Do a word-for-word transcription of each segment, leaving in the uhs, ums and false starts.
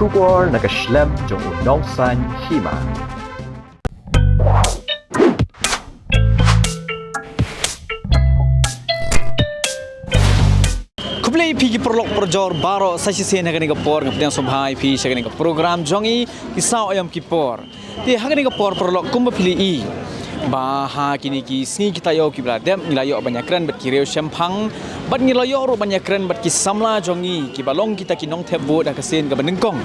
Khubor na ka shlem jong u nongsaiñ hima. Khublei phi ki paralok parajor baroh sa shisien ha kane ka por nga pdiang sngewbha ïa phi sha kane ka program jong i ki saw aïom ki por. Te ha kane ka por paralok kumba phi la ïohi ba ha kine ki sngi kita ïoh ki ba la dep ngi la ïoh ban ïakren bad ki riew shemphang bad ngi la ïoh ruh ban ïakren bad ki samla jong ngi ki ba long kita ki nongthep vote ha ka sien kaba nyngkong.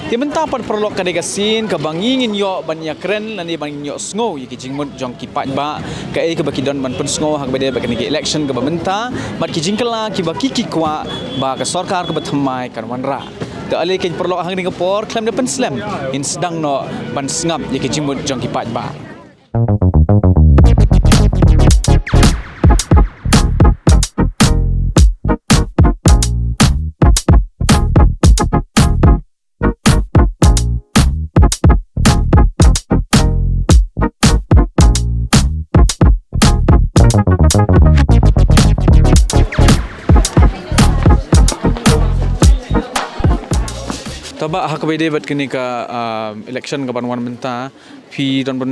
Te mynta pat paralok ka dei ka sien kaba ngi ngin ïoh ban ïakren lane ban ngin ïoh sngew ïa ki jingmut jong ki paidbah kaei kaba ki don ban pynsngew ha kaba dei bad kane ka election kaba mynta bad ki jingkylla kiba ki ki kwah ba ka sorkar kaba thymmai kan wanrah. Te ale keiñ paralok ha kane ka por khlem da pynslem ngin sdang noh ban sngap ïa ki jingmut jong ki paidbah. Te ba ha kaba ïadei bad kane ka, ah, election kaban wan mynta, phi don ban,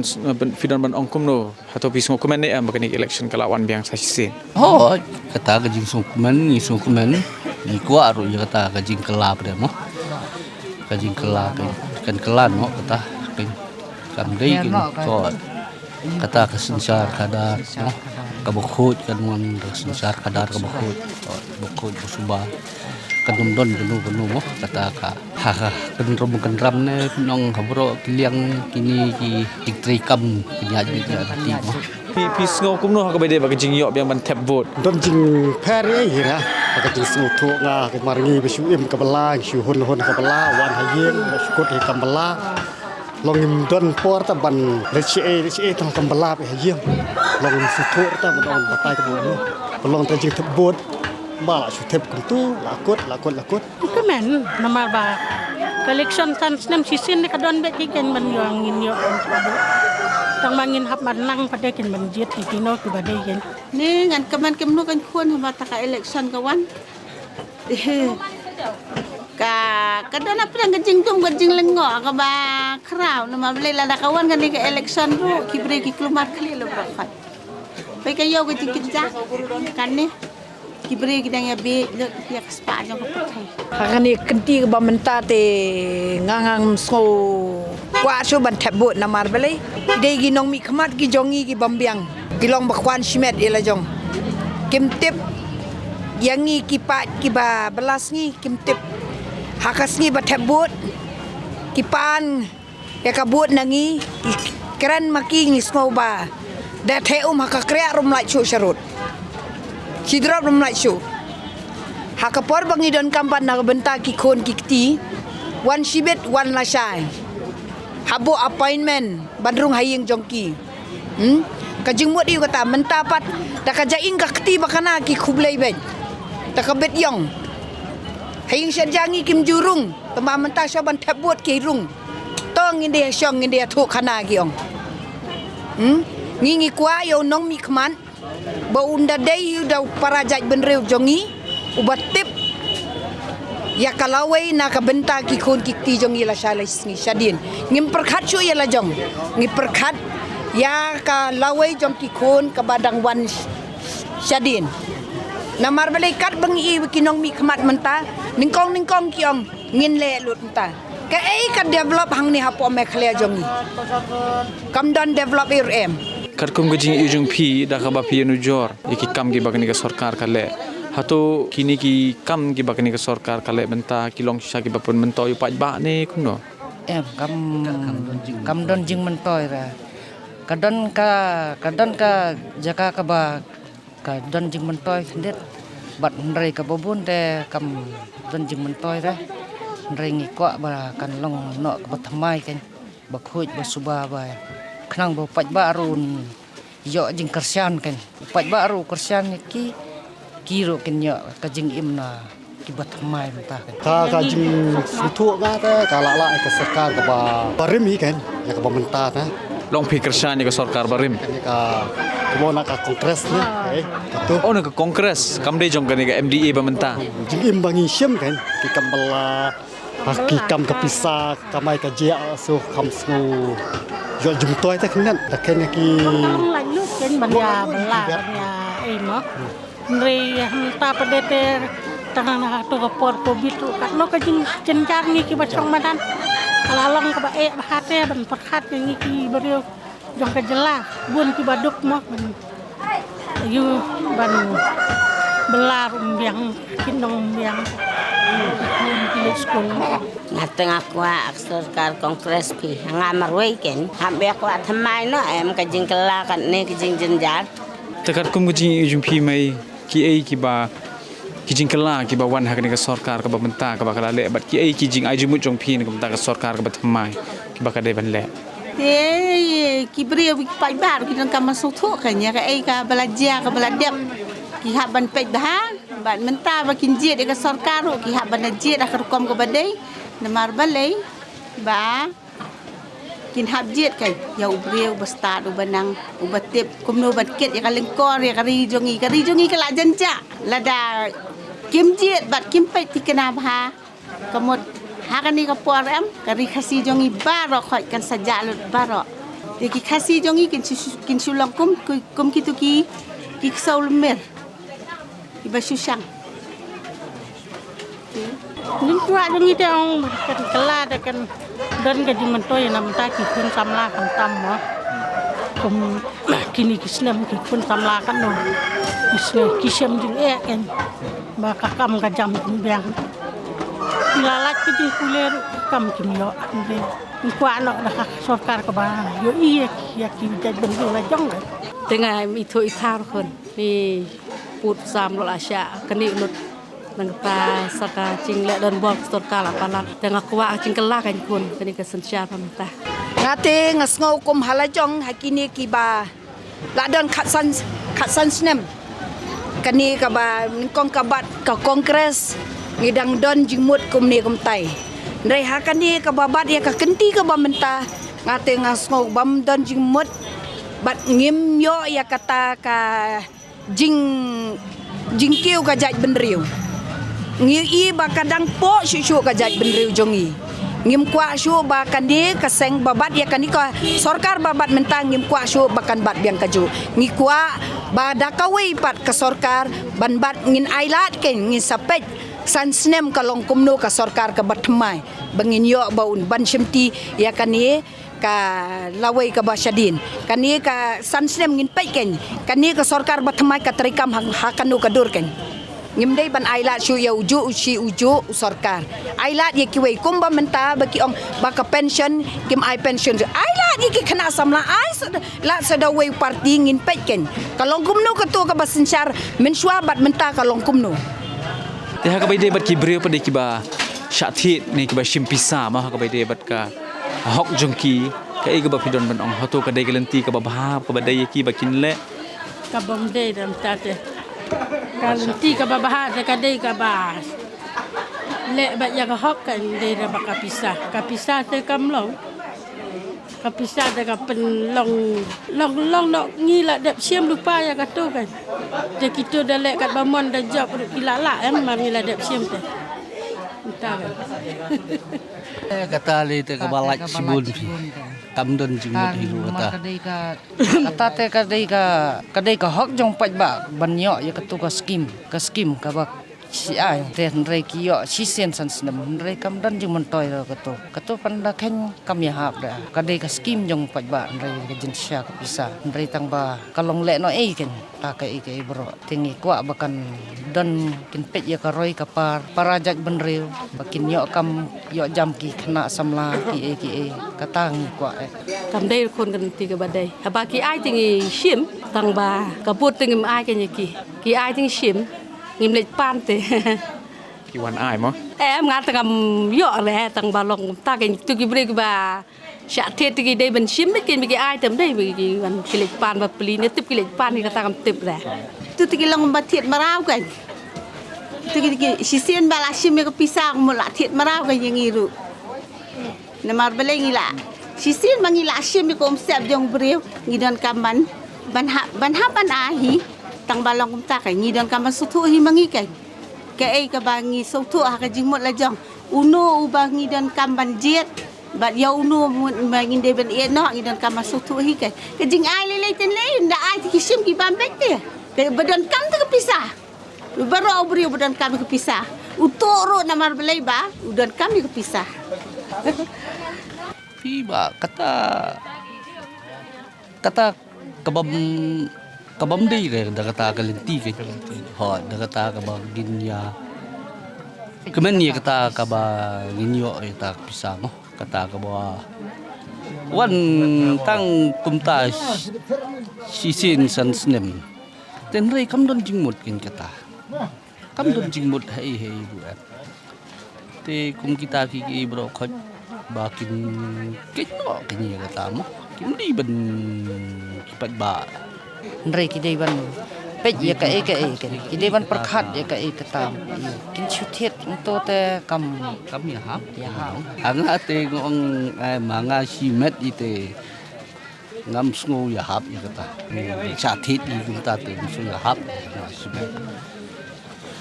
phi don ban ong kumno? Hato phi sngewkmen ne em ba kane ka election ka la wan biang sa shisien? Hooid, kata ka jingsngewkmen, ngi sngewkmen, ngi kwah ruh ïa kata ka jingkylla pat mo. Ka jingkylla ka, kan kylla noh kata, kan, kam dei kan, hooid. Kata ka synshar khadar mo. Kaba khuid kan wan ka synshar khadar kaba khuid. Hooid, ba khuid ba suba. Kan ym don kano kano mo. Kata ka ha ka kynrum kynram ne pynong ha baroh ki liang kine ki jingtrei kam ki ïa jingïarap mo. Phi, phi sngew kumno ha kaba ïadei bad ka jingïoh biang ban thep vote? Don jingpher ïa hi ra. Ha ka jingsngewthuh nga ha ka mar ngi ba shu im ka bylla, shu hun hun ka bylla, wan ha ïing, ba shu kut hi kam bylla. Long ngim don por ta ban leit shaei leit shaei tang kam bylla beit ha ïing. Long ngim sngewthuh ta ban ong batai ka bylla. Ba long ta jingthep vote. Ba la shu thep kumtu, la kut, la kut, la kut. Kmen, namar ba ka election san snem shisien ne ka don beit ki ken ban ïoh ngin ïoh. Tang ba ngin hap ban nang pat de ken ban jied ki kino kiba dei ken. Ne ngan kmen kumno kan khun haba ta ka election ka wan. Ka, ka don hapdeng ka jingdum ka jinglyngngoh kaba khraw namar balei lada ka wan kane ka election ruh ki briew ki kulmar khlieh lut ba khot. Pei ka ïoh ka jingkynjah kane. Ki briew ki dang ïa bieit lut ïa ka spah jong ka pyrthei. Ha kane ka kynti kaba mynta te nga ngam sngew kwah shuh ban thep vote namar balei. Ki dei ki nongmihkhmat ki jong ngi ki bym biang. Ki long ba kwah shimet ïa la jong. Kim tip ïa ngi ki paid kiba bylla sngi kim tip. Ha ka sngi ba thep vote ki pan ïa ka vote na ngi, ki kren ma ki ngi sngew ba da theh um ha ka kriah ruh ym lait shuh sharud. Shi drop ruh ym lait shuh. Ha ka por ba ngi donkam pat na ka bynta ki khun ki kti, wan shibit wan lashai. Hap buh appointment ban rung ha ïing jong ki. Hmm? Ka jingmut ïa kata mynta pat da ka jaing ka kti ba kana ki khublei beit. Da ka bit ïong. Ha ïing shet ja ngi kim ju rung, tangba mynta sha ban thep vote ki rung. To ngin dei ha shong ngin dei ha thuh khana ki ong. Hmm? Ngi ngi kwah ïa u nongmihkhmat ba un da dei u da u para jaitbynriew jong ngi uba tip ïa ka lawei na ka bynta ki khun ki kti jong ngi lashai la sngi shadien. Ngim pyrkhat shuh ïa la jong. Ngi pyrkhat ïa ka lawei jong ki khun kaba dang wan shadien. Namar balei katba ngi ïohi ki nongmihkhmat mynta nyngkong nyngkong ki ong ngin leh lut mynta. Kaei ka develop hangne hapoh Meghalaya jong ngi? Kam don develop ei ruh em. Katkum ka jingïohi jong phi da kaba phi ïanujor ïa ki kam kiba kane ka sorkar ka leh. Hato kine ki kam kiba kane ka sorkar ka leh mynta ki long shisha kiba pynmyntoi ïa u paidbah ne kumno? Em, kam, kam don jingmyntoi re. Ka don ka, ka don ka jaka kaba ka don jingmyntoi khyndiat. Bad hynrei kaba bun te kam don jingmyntoi re. Hynrei ngi kwah ba kan long noh kaba thymmai kan. Ba khuid ba suba ba khnang ba u paidbah ruh un ïoh jingkyrshan kan. U paidbah ruh u kyrshan ïa ki, ki ruh kin ïoh ka jingim na kiba thymmai mynta kan. Ka, ka jingsngewthuh nga te ka lah lah ïa ka sorkar kaba, ba rim hi kan, ïa kaba mynta te. Long phi kyrshan ïa ka sorkar ba rim? Kan ïa ka, kumno na ka Congress ne, eh, katu. Oh, na ka Congress, kam dei jong kane ka M D A ba mynta. Jingim ba ngi shim kan, ki kam bylla, Ha ki kam ka pisa, kamai kajia, so kam sngew ïoh jingmyntoi te khyndiat. Da kane ki Ong lain lut ken ban ïa bylla, ban ïa ei mo. Hynrei mynta pat de te tang na to ka por covid ruh katno ka jingjynjar ngi kiba shong madan. Ka la long kaba eh bha te ban pyrkhat ïa ngi ki briew jong ka jylla, bun kiba duk mo ban ïa ban bylla ruh ym biang, kin nong ym biang. Bun ki leit skul. Nga te nga kwah ka sorkar Congress phi, nga marwei ken. Hap ïa kwah thymmai noh em ka jingkylla katne ka jingjynjar. Te katkum ka jingïohi jong phi mei, kiei kiba, ki jingkylla kiba wan ha kane ka sorkar kaba mynta kaba ka la leh, bad kiei ki jingai jingmut jong phi na ka bynta ka sorkar kaba thymmai kiba ka dei ban leh? Te ki briew ki paidbah ki donkam ban sngewthuh kan ïa kaei kaba la jia kaba la dep. Ki hap ban peit bha, bad mynta ba kin jied ïa ka sorkar ruh ki hap ban da jied ha ka rukom kaba dei. Namar balei? Ba kin hap jied kan ïa u briew uba stad, uba nang, uba tip kumno ban kit ïa ka lyngkor, ïa ka ri jong ngi. Ka ri jong ngi ka la jynjar lada kim jied bad kim peit thikna bha. Ka mut ha kane ka por em, ka ri Khasi jong ngi baroh khoit kan sa jah lut baroh. Te ki Khasi jong ngi kin shu, kin shu long kum, kum kitu ki, ki ksew lymmer, kiba shu shang. Jingkwah jong ngi te ong kan kylla da kan don ka jingmyntoi na bynta ki khun samla khamtam mo. Kum kine ki snem ki khun samla katno ki snem ki shem jingeh kan. Ba ka kam ka jam kin biang. Ki la lait ka jingpule ruh ka kam kim ïoh. Ngi kwah noh da ka sorkar kaba ïohi ïa ki, ïa ki jaitbynriew la jong ka. Te nga ithuh ithaw khun. Ni put sam lo la sha kane lut. Nangta sa ka jingleh donbor ka sorkar la palat. Te nga kwah ka jingkylla kan khun kane ka synshar mynta. Nga te nga sngew kum ha la jong ha kine kiba la don khatsan, khatsan snem. Kane kaba nyngkong ka bat ka Congress ngi dang don jingmut kumne kumtai. Hynrei ha kane kaba bat ïa ka kynti kaba mynta, nga te nga sngew bym don jingmut bad ngim ïoh ïa kata ka jing, jingkiew ka jaitbynriew. Ngi i ba ka dang poh shuh shuh ka jaitbynriew jong ngi. Ngim kwah shuh ba kane ka seng ba bat ïa kane ka sorkar ba bat mynta, ngim kwah shuh ba kan bat biang kajuh. Ngi kwah ba da kawei pat ka sorkar ban bat, ngin ailad kein, ngin sa peit san snem ka long kumno ka sorkar kaba thymmai ba ngin ïoh ba un ban shimti ïa kane ka lawei kaba shadien. Kane ka san snem ngin peit kein. Kane ka sorkar ba thymmai ka treikam ha, ha kano ka dur kein. Ngim dei ban ailad shuh ïa ujuh u shi ujuh u sorkar. Ailad ïa kiwei kumba mynta ba ki ong ba ka pension, kim ai pension. Ailad ïa ki khynnah samla, ai sa, lad sa da uwei u parti, ngin peit kein. Ka long kumno kato kaba synshar mynshuwa bad mynta ka long kumno. Te ha kaba ïadei bad ki briew pat de kiba shah thied ne kiba shim pisa mo, ha kaba ïadei bad ka hok jong ki, kaei kaba phi don ban ong, hato ka dei ka lynti kaba bha kaba dei ïa ki ba kin leh? Ka bym dei da mynta te. Ka lynti kaba bha te ka dei kaba leh bad ïa ka hok, ka dei da bad ka pisa. Ka pisa te kam long. Ka pisa te ka pynlong, long, long noh, ngi la dep shim lypa ïa kato kan. Te kito da leh katba mon da jop ruh ki la lah em, ma ngi la dep shim te. Mynta kan. Eh, kata lei te kaba lait shibun phi. Kam don jingmut hi ruh kata. Kata te ka dei ka, ka dei ka hok jong paidbah ban ïoh ïa kato ka skim, ka skim kaba shi ai te, hynrei ki ïoh shisien san snem, hynrei kam don jingmyntoi ruh kato. Kato pynda kheiñ kam ïahap da. Ka dei ka skim jong paidbah, hynrei ka jingshisha ka pisa, hynrei tang ba ka long lehnohei kein. Ta kaei kaei baroh. Te ngi kwah ba kan don, kin peit ïa ka roi ka par para jaitbynriew ba kin ïoh kam ïoh jam ki khynnah samla kiei kiei. Kata ngi kwah eh. Kam dei khun ka lynti kaba dei. Haba ki ai te ngi shim, tang ba ka vote te ngim ai kein ïa ki. Ki ai te ngi shim, ngim leit pan te. Ki wan ai mo? Em, nga te ngam ïoh re, tang ba long kumta kein, tu ki briew kiba shah thied te ki dei ban shim beit kein, ba ki ai te ym dei ba ki wan, ki leit pan ba pli ne tip ki leit pan, kata ngam tip re. Tu te ki long ba thied mraw kein. Tu ki, ki shisien ba la shim ïa ka pisa, kumno la thied mraw kein ïa ngi ruh. Namar balei ngi la shisien ba ngi la shim ïa ka umsyep jong u briew, ngi donkam ban, ban hap, ban hap ban ai hi. Tang ba long kumta kein, ngi donkam ban sngewthuh hi ma ngi kein. Kaei kaba ngi sngewthuh ha ka jingmut la jong. Uno uba ngi donkam ban jied, bad ïa uno ba ngin dei ban ïeh noh, ngi donkam ban sngewthuh hi. Ka jingai lei lei te lei, ynda ai te ki shim ki bam beit te. Te ba donkam te ka pisa. Baroh u briew ba donkam ka pisa. Uto ruh namar balei ba u donkam ïa ka pisa. Phi ba kata, kata ka bym, ka bym dei re da kata ka lynti ka. Ho, da kata kaba ngin ïa kmen ïa kata kaba ngin ïoh ïa kata ka pisa mo. Kata kaba wan tang kumta shisien san snem. Te hynrei kam don jingmut kin kata. Kam don jingmut hei hei ruh em. Te kum kita ki ki bro khot ba kin kit no kin ïa kata mo. Kim dei ban ki pat ba. Hynrei ki dei ban peit ïa kaei kaei kin. Ki dei ban pyrkhat ïa kaei kata. Kin shu thied nto te kam. Kam ïa hap. Ïa hap. Hanga te ngong ai manga shi met ite. Ngam sngew ïahap ïa kata. Sha thied i kumta te ngam sngew ïahap.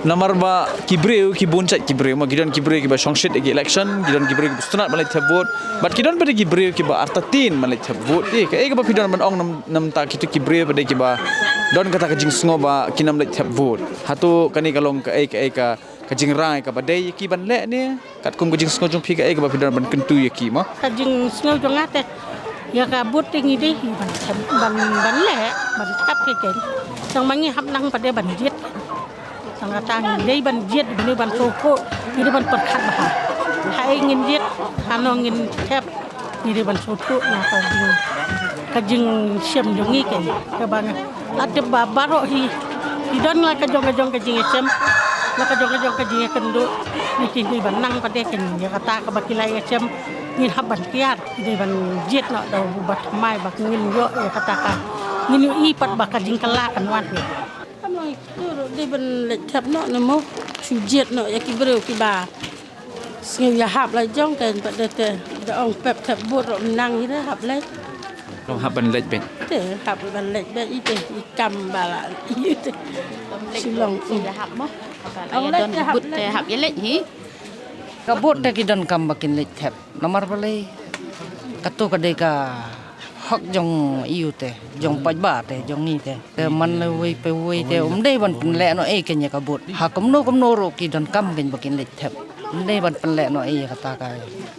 Namar ba ki briew ki bun jait ki briew, ma ki don ki briew kiba shongshit ïa ki election, ki don ki briew kiba sngewtynnat ban leit thep vote, bad ki don pat ki briew kiba artatien ban leit thep vote. Te kaei kaba phi don ban ong na bynta kito ki briew pat kiba don kata ka jingsngew ba kin ym leit thep vote? Hato kane ka long kaei kaei ka ka jingrai kaba dei ïa ki ban leh ne? Katkum ka jingsngew jong phi kaei kaba phi don ban kyntu ïa ki mo? Ka jingsngew jong nga te ïa ka vote te ngi dei hi ban, ban, ban leh, ban thep hi ken. Tang ma ngi hap nang pat dei ban jied. Tang kata ngi dei ban jied, ngi dei ban sngewthuh, ngi dei ban pyrkhat bha. Haei ngin jied, hano ngin thep. Ngi dei ban sngewthuh na ka jing, ka jingshem jong ngi ken. Kaba nga la tip ba baroh hi, hi don la ka jong ka jong ka jingïashem, la ka jong ka jong ka jingïakynduh. Ngi dei ban nang pat de ken ïa kata kaba ki la ïashem. Ngin hap ban kiar, ngi dei ban jied noh da u ba thymmai ba ngin ïoh ïa kata ka, ngin ïohi pat ba ka jingkylla kan wan hi. Kam long ïa kito ruh dei ban leit thep noh ne mo. Shu jied noh ïa ki briew kiba sngew ïahap la jong ken pat de te. Da ong pep thep vote ruh ym nang hi re hap leit. Long hap ban leit beit. Te hap ban leit beit ite i kam ba la ite. Shu long. Ïahap mo. Ong leit te hap leit. Te hap ïa leit hi. Ka vote te ki donkam ba kin leit thep. Namar balei? Kato ka dei ka hok jong i u te, jong paidbah te, jong ngi te. Te man lewei pawei te um dei ban pynleh noh ei ken ïa ka vote. Ha kumno kumno ruh ki donkam ken ba kin leit thep. Um dei ban pynleh noh ei ïa kata ka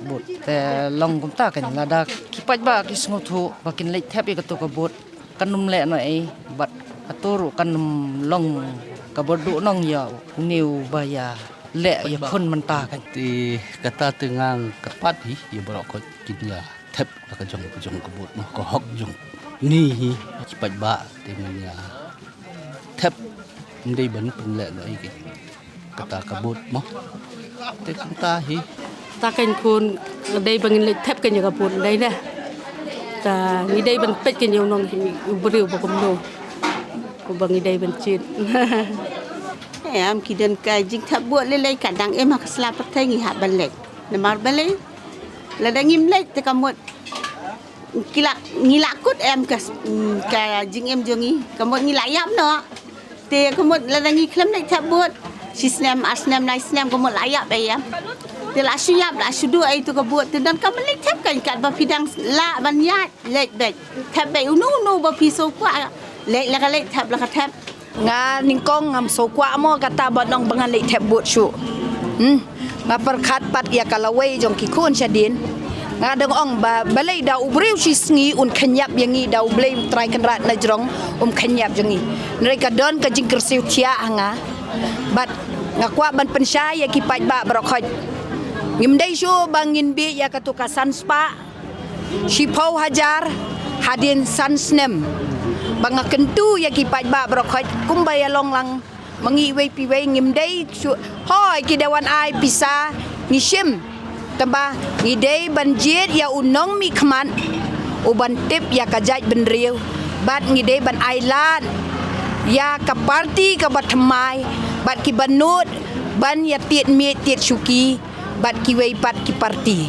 vote. Te long kumta ken lada ki paidbah ki sngewthuh ba kin leit thep ïa kato ka vote. Kan ym leh noh ei, bad kato ruh kan ym long kaba duh noh ïa une uba ïaleh ïakhun mynta kan. Te kata te nga kyrpad hi ïa baroh khoit kin ïa thep la ka jong ka jong ka vote noh, ka hok jong ngi hi ki paidbah te ngin ïa thep, ym dei ban pynleh noh ei ki. Kata ka vote mo. Te kumta hi. Ta kan khun dei ba ngin leit thep kan ïa ka vote dei ne. Ta ngi dei ban peit kan ïa u nong hi u briew ba kumno. Uba ngi dei ban jied. Em ki don ka jingthep vote lei lei ka dang em ha ka sla pyrthei ngi hap ban leit. Namar balei? Lada ngim leit te ka mut ki la, ngi la kut em ka, mm, ka jingim jong ngi, ka mut ngi la ïap noh. Te ka mut lada ngi khlem leit thep vote, shi snem, ar snem, lai snem, ka mut la ïap ei em. Te la shu ïap, la shu duh ei tu ka vote, te donkam ban leit thep kan, katba phi dang lah ban ïaid, leit beit. Thep beit uno uno ba phi sngewkwah, leit la ka leit, thep la ka thep. Nga nyngkong ngam sngewkwah mo kata ba nong ba ngan leit thep vote shuh. Hmm. Nga pyrkhat pat ïa ka lawei jong ki khun shadien. Nga dang ong ba balei da u briew shi sngi un khyniap ïa ngi, da U Blei U Trai Kynrad na jrong um khyniap ïa ngi. Hynrei ka don ka jingkyrsiew thiah ha nga. Bad nga kwah ban pynshai ïa ki paidbah baroh khoit. Ngim dei shuh ba ngin bieit ïa katu ka san spah shiphew hajar hadien san snem. Ba nga kyntu ïa ki paidbah baroh khoit kumba ïa long lang ma ngi iwei pa iwei, ngim dei shuh hoi ki dei wan ai pisa ngi shim. Tangba ngi dei ban jied ïa u nongmihkhmat u ban tip ïa ka jaitbynriew. Bad ngi dei ban ailad ïa ka parti kaba thymmai bad kiba nud ban ïa tied miej tied shuki bad kiwei pat ki parti.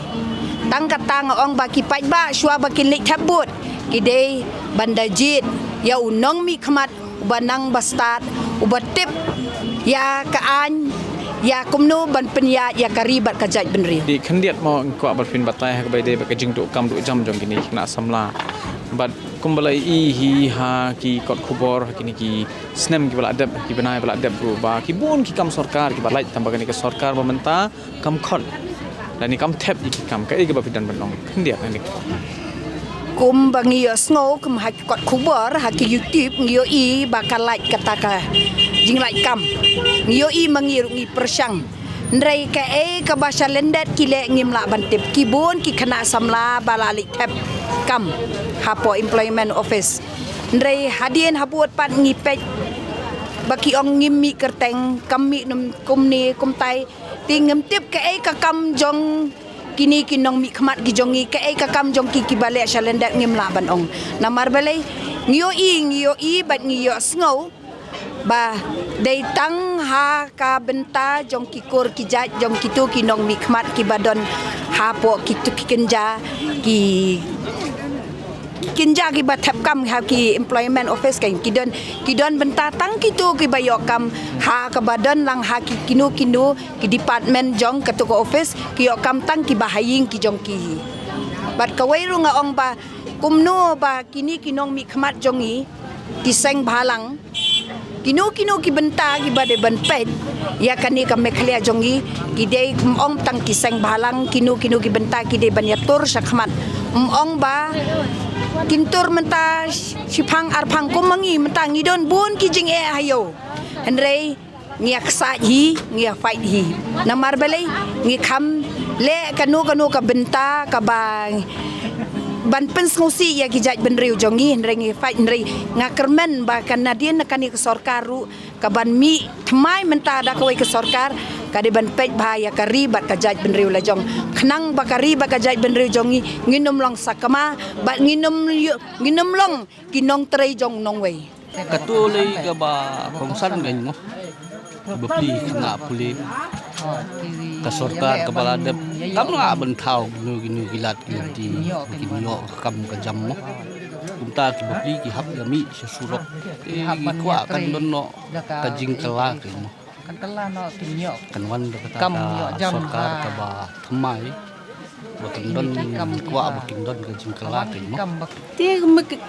Tang kata nga ong ba ki paidbah shuwa ba kin leit thep vote ki dei ban da jied ïa u nongmihkhmat uba nang ba stad, uba tip ïa ka aiñ, Ïa kumno ban pynïaid ïa ka ri bad ka jaitbynriew. Te khyndiat mo nga kwah ban pynbatai ha kaba ïadei bad ka jingduh kam duh jam jong kine ki khynnah samla. Bad kumba la ïohi hi ha ki kot khubor ha kine ki snem kiba la dep, ki bnai ba la dep ruh ba ki bun ki kam sorkar kiba lait tang ba kane ka sorkar ba mynta kam khot lane kam thep ïa ki kam. Kaei kaba phi don ban ong khyndiat hangne? Kumba ngi ïohsngew kum ha ki kot khubor, ha ki YouTube ngi ïohi ba ka lait kata ka jinglait kam. Ngi ïohi ma ngi ruh ngi pyrshang. Hynrei kaei kaba sha lyndet ki leh ngim lah ban tip. Ki bun ki khynnah samla ba la leit thep kam hapoh employment office. Hynrei hadien habud pat ngi peit ba ki ong ngim mih kyrteng, kam mih num kumne kumtai. Te ngim tip kaei ka kam jong kine ki nongmihkhmat ki jong ngi, kaei ka kam jong ki kiba leh sha lyndet ngim lah ban ong. Namar balei? Ngi ïohi, ngi ïohi bad ngi ïohsngew ba dei tang ha ka bynta jong ki kur ki jait jong kito ki nongmihkhmat kiba don hapoh kito ki kynja ki kynja kiba thep kam ha ki employment office kan ki don, ki don bynta tang kito kiba ïoh kam ha kaba don lang ha ki kino kino ki department jong kato ka office, ki ïoh kam tang kiba ha ïing ki jong ki hi. Bad kawei ruh nga ong ba kumno ba kine ki nongmihkhmat jong ngi ki seng bhalang, kino kino ki bynta kiba dei ban peit ïa kane ka Meghalaya jong ngi, ki dei ym ong tang ki seng bhalang, kino kino ki bynta ki dei ban ïatur shakhmat. Ym ong ba kin tur mynta shiphang arphang kum ma ngi, mynta ngi don bun ki jingeh ha ïew. Hynrei ngi ïa ksah hi, ngi ïa fight hi. Namar balei? Ngi kham leh kano kano ka bynta kaba ban pynsngewsih ïa ki jaitbynriew jong ngi, hynrei ngi fight, hynrei nga kyrmen ba kan nadien na kane ka sorkar ruh ka ban mih thymmai mynta da kawei ka sorkar ka dei ban peit bha ïa ka ri bad ka jaitbynriew la jong. Khnang ba ka ri bad ka jaitbynriew jong ngi ngin ym long sakma bad ngin ym ïoh, ngin ym long ki nongtrei jong nongwei. Kato lei kaba kongsan kein mo. Ba plie khynnah pule. Ka sorkar kaba la dep kam lah ban thaw kino kino ki lad ki lynti ba kin ïoh ka kam ka jam mo. Kumta kiba plie ki hap ïa mih sha surok. Te ngi kwah kan don noh ka jingkylla kein mo. Kan kylla noh, kin ïoh. Kan wan da kata kam ka ïoh jam sorkar ha kaba thymmai. Ba kin don, kwah ba kin don ka jingkylla kein mo. Te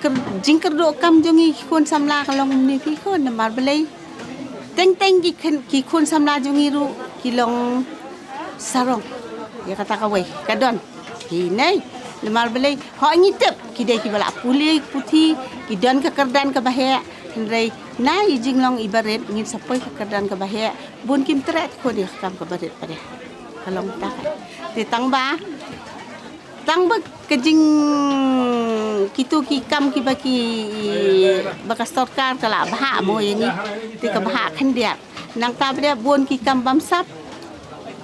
ka jingkyrduh kam jong ngi ki khun samla ka long kumne ki khun, namar balei? Teng teng ki khun, ki khun samla jong ngi ruh ki long sarong. Ïa kata kawei ka don. Ki nei, namar balei? Hok ngi tip ki dei kiba la pule puthi, ki don ka kyrdan kaba heh. Hynrei na i jinglong iba rit ngin sa poi ka kyrdan kaba heh. Bun kim treh khun ïa ka kam kaba rit pat de. Ka long ta ka. Te tang ba, tang ba ka jing, kito ki kam kiba ki, ba ka sorkar ka la bhah mo ïa ngi. Te ka bhah khyndiat. Nangta ba de bun ki kam bamsap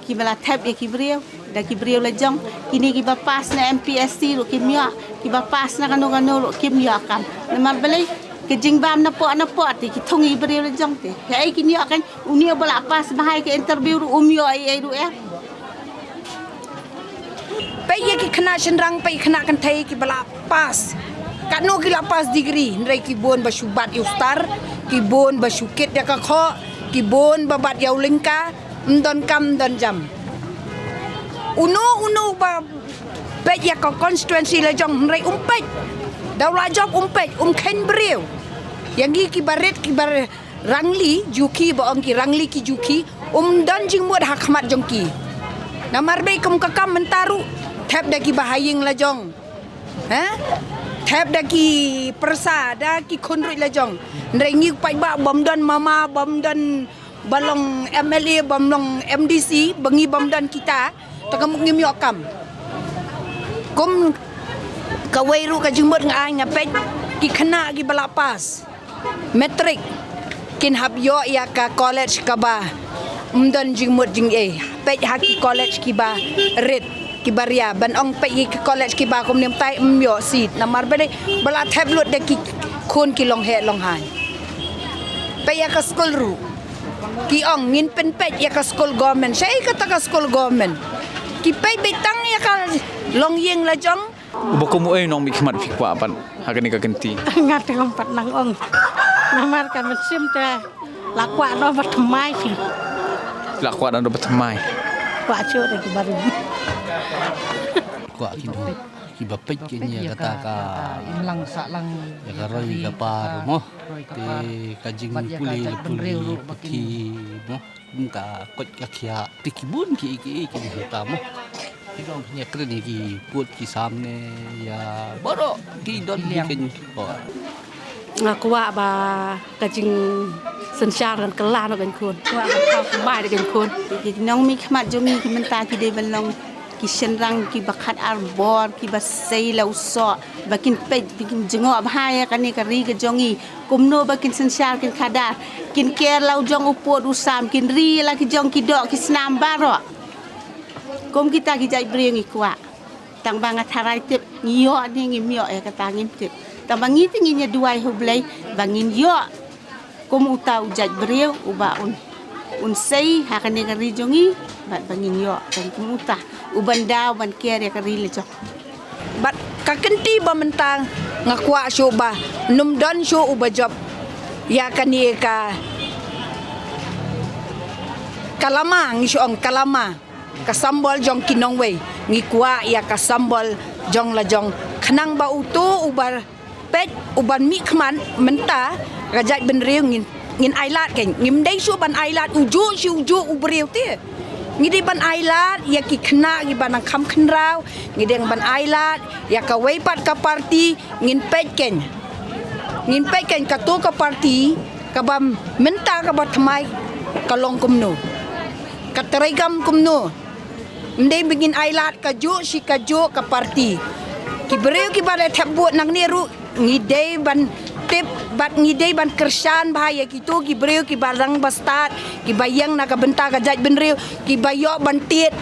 kiba la thep ïa ki briew da ki briew la jong. Kine kiba pass na M P S C ruh kim ïoh, kiba pass na kano kano ruh kim ïoh kam. Namar balei? Ka jingbam napoh napoh te ki thung ïa ki briew la jong te. Haei kin ïoh kan? Une uba la pass bha ha ka interview ruh um ïoh ei ei ruh eh. Peit ïa ki khynnah shynrang, peit khynnah kynthei kiba la pass. Katno ki la pass degree, hynrei ki bun ba shu bat ïa u star, ki bun ba shu kit ïa ka khoh, ki bun ba bat ïa u lyngka, ym don kam, ym don jam. Uno uno ba peit ïa ka constituency la jong, hynrei um peit. Da u la jop um peit, um kheiñ briew. Ïa ngi kiba rit, kiba rangli juki, ba ong ki rangli ki juki, um don jingmut ha khmat jong ki. Namar balei? Kum ka kam mynta ruh thep da kiba ha ïing la jong. Ha? Thep da ki pyrsa, da ki khunruit la jong. Hynrei ngi paidbah bym don mama, bym don ba long M L A, bym long M D C, ba ngi bym don kita, te ka mut ngim ïoh kam. Kum kawei ruh ka jingmut nga ai, nga peit ki khynnah kiba la pass Matric kin hap ïoh ïa ka college kaba ym don jingmut jingeh. Peit ha ki college kiba rit, kiba ria, ban ong peit ïa ki college kiba kumne mynta ym ïoh seat. Namar balei? Ba la thep lut da ki khun ki long heh long hai. Peit ïa ka skul ruh, ki ong ngin pynpeit ïa ka skul government. Shaei kata ka skul government? Ki peit beit tang ïa ka longïing la jong. Uba kum uei u nongmihkhmat phi kwah ban ha kane ka kynti? Nga te ngam pat nang ong. Namar ka mynsiem te la kwah noh ba thymmai phi. La kwah da ba thymmai. Kwah shuh da ki ba ri. Kwah ki dong kiba peit ki ïa kata ka imlang sahlang ïa ka roi ka par mo. Te ka jingpule pule pati mo. Ka koit ka khiah te ki bun ki ki ki ta mo. Ki dong ki ïa kren ïa ki pud ki samne ïa baroh ki don ki ken. Nga kwah ba ka jingsynshar kan kylla noh kan khun. Kwah ban thaw kumbai da kan khun. Ki nongmihkhmat jong ngi ki mynta ki dei ban long ki shynrang kiba khat ar bor kiba sei la u soh ba kin peit ba kin jngoh bha ïa kane ka ri ka jong ngi. Kumno ba kin synshar kin khadar kin ker la u jong u pud u sam kin ri la ki jong ki doh ki snam baroh. Kum kita ki jait briew ngi kwah. Tang ba nga tharai tip ngi ïoh ne ngim ïoh ïa kata ngim tip. Tang ba ngi te ngin ïa duwai ha U Blei ba ngin ïoh kum uta u jait briew uba un un sei ha kane ka ri jong ngi bad ba ngin ïoh tang kum uta uban daw ban ker ïa ka ri la jong. Bad ka kynti ba mynta nga kwah shuh ba nym don shuh uba jop ïa kane ka ka lama ngi shu ong ka lama. Ka sambol jong ki nongwei ngi kwah ïa ka sambol jong la jong khnang ba uto uba peit uban mihkhmat mynta ka jaitbynriew ngin ngin ailad kein ngim dei shuh ban ailad ujuh shi ujuh u briew te. Ngi dei ban ailad ïa ki khynnah kiba nang kham khynraw ngi dei ban ailad ïa kawei pat ka parti ngin peit kein ngin peit kein kato ka parti kaba mynta kaba thymmai ka long kumno ka treikam kumno. Ym dei ba ngin ailad kajuh shi kajuh ka parti. Ki briew kiba la thep vote nangne ruh ngi dei ban tip bad ngi dei ban kyrshan bha ïa kito ki briew kiba rang ba stad kiba ïeng na ka bynta ka jaitbynriew kiba ïoh ban tied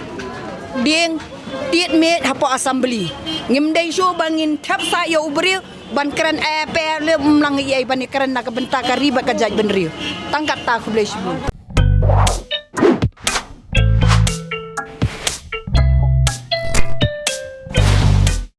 dieng tied miej hapoh assembly. Ngim dei shuh ba ngin thep sah ïa u briew ban kren eh per le mlang ïa ban kren na ka bynta ka ri bad ka jaitbynriew. Tang kata khublei shibun.